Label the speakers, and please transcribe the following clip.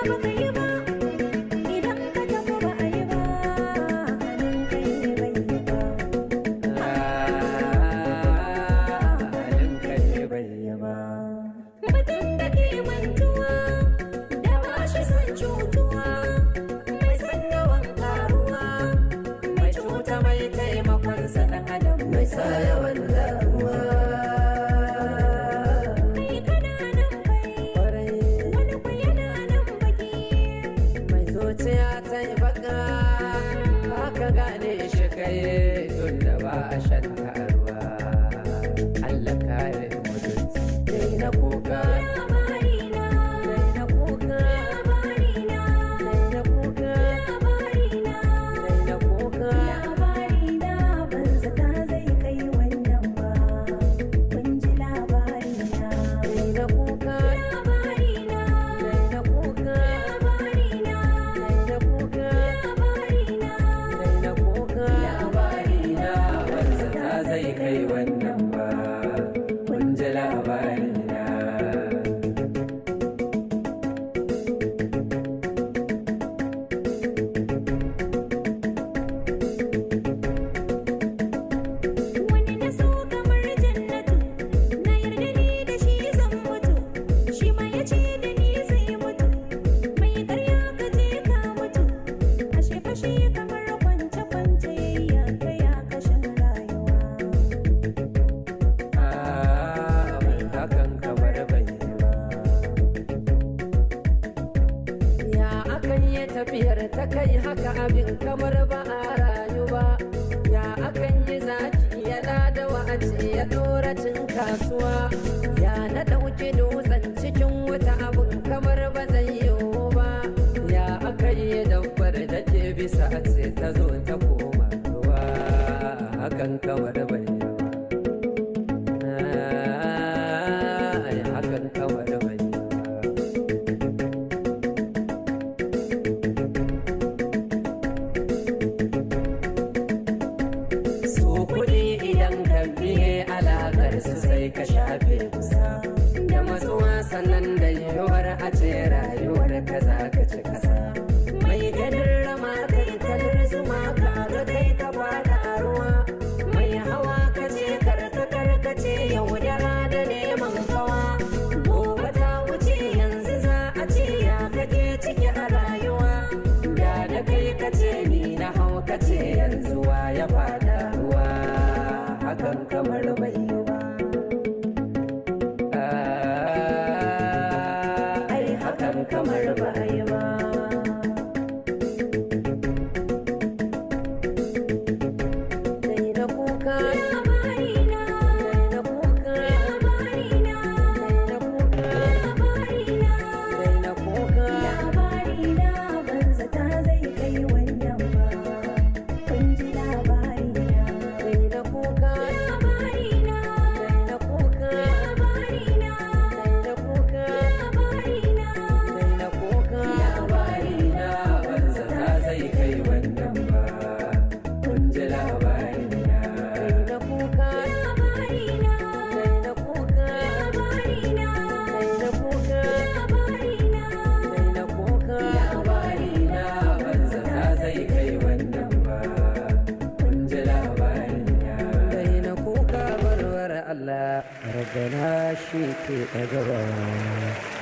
Speaker 1: Baka yi ba, idan ka tafi ba a yi ba, halin ka ne bai yi ba.
Speaker 2: Halin ka ne bai yi ba.
Speaker 1: Mutum da ke mantuwa, da ba shi son cutuwa, mai son yawan karuwa,
Speaker 2: mai cuta mai taimakon sa ɗan adam mai sa yawan damuwa.
Speaker 1: Kai kana nan fari,
Speaker 2: Kwarai.
Speaker 1: Wani kwa yana nan baki.
Speaker 2: Mai zuciya ta yi baka, haka gane shi kai tun da ba a shan ruwa. Allah kare mutunci. Daina kuka.
Speaker 1: Labarina,
Speaker 2: daina kuka.
Speaker 1: Labarina,
Speaker 2: daina kuka.
Speaker 1: Labarina,
Speaker 2: daina kuka.
Speaker 1: Labarina ban zata zai kai wannan ba, kun ji labarina.
Speaker 2: Daina kuka.
Speaker 1: Labarina,
Speaker 2: daina kuka.
Speaker 1: Labarina,
Speaker 2: daina kuka.
Speaker 1: Labarina,
Speaker 2: daina kuka. Labarina ban zata zai kai wannan ba, kun ji labarina.
Speaker 1: Wani na so kamar jannatu, na yarda ni da shi zan mutu, shi ma ya ce da ni zai mutu, mai karya ka je ka mutu, ashe fashe kamar kwance kwance ya kai ya kashin rayuwa.
Speaker 2: Mai hakan kamar bai yi ba. Ya akan yi tafiyar ta kai haka abin kamar ba a rayu ba. Ya akan yi zaki yana da wa'azi ya dora cin kasuwa. Ya na ɗauki dutsen cikin wuta abin kamar ba zai yiwu ba. Ya akan yi dabbar da ke bisa a ce ta zo ta koma ruwa. Hakan kamar bai yi ba. Ai hakan kamar bai yi ba. Su kuɗi idan ka biye alaƙar su sai ka shafe kusa. Da matsuwa sannan da yiwuwar a ce rayuwar ka za ka ci ƙasa. Mai ganin rama kai kalar zuma ka ga kai ka fada a ruwa. Mai hawa ka ce karka karkace yaudara da neman kawa. Gobe ta wuce yanzu za a ce ya kake ciki a rayuwa. Da da kai ka ce ni na hau ka ce yanzu wa ya fada ruwa. Hakan kamar bai yi ba. Ai hakan kamar ba a yi ba. Daina kuka.
Speaker 1: Labarina,
Speaker 2: daina kuka.
Speaker 1: Labarina,
Speaker 2: daina kuka.
Speaker 1: Labarina,
Speaker 2: daina kuka.
Speaker 1: Labarina ban zata zai kai wannan ba, kun ji labarina.
Speaker 2: Daina kuka.
Speaker 1: Labarina,
Speaker 2: daina kuka.
Speaker 1: Labarina,
Speaker 2: daina kuka.
Speaker 1: Labarina,
Speaker 2: daina kuka. Labarina ban zata zai kai wannan ba, kun ji labarina. Daina kuka.
Speaker 1: Labarina,
Speaker 2: daina kuka.
Speaker 1: Labarina,
Speaker 2: daina kuka.
Speaker 1: Labarina,
Speaker 2: daina kuka. Labarina ban zata zai kai wannan ba, kun ji labarina. Daina kuka barwar Allah, rabbana shi ke ɗaga.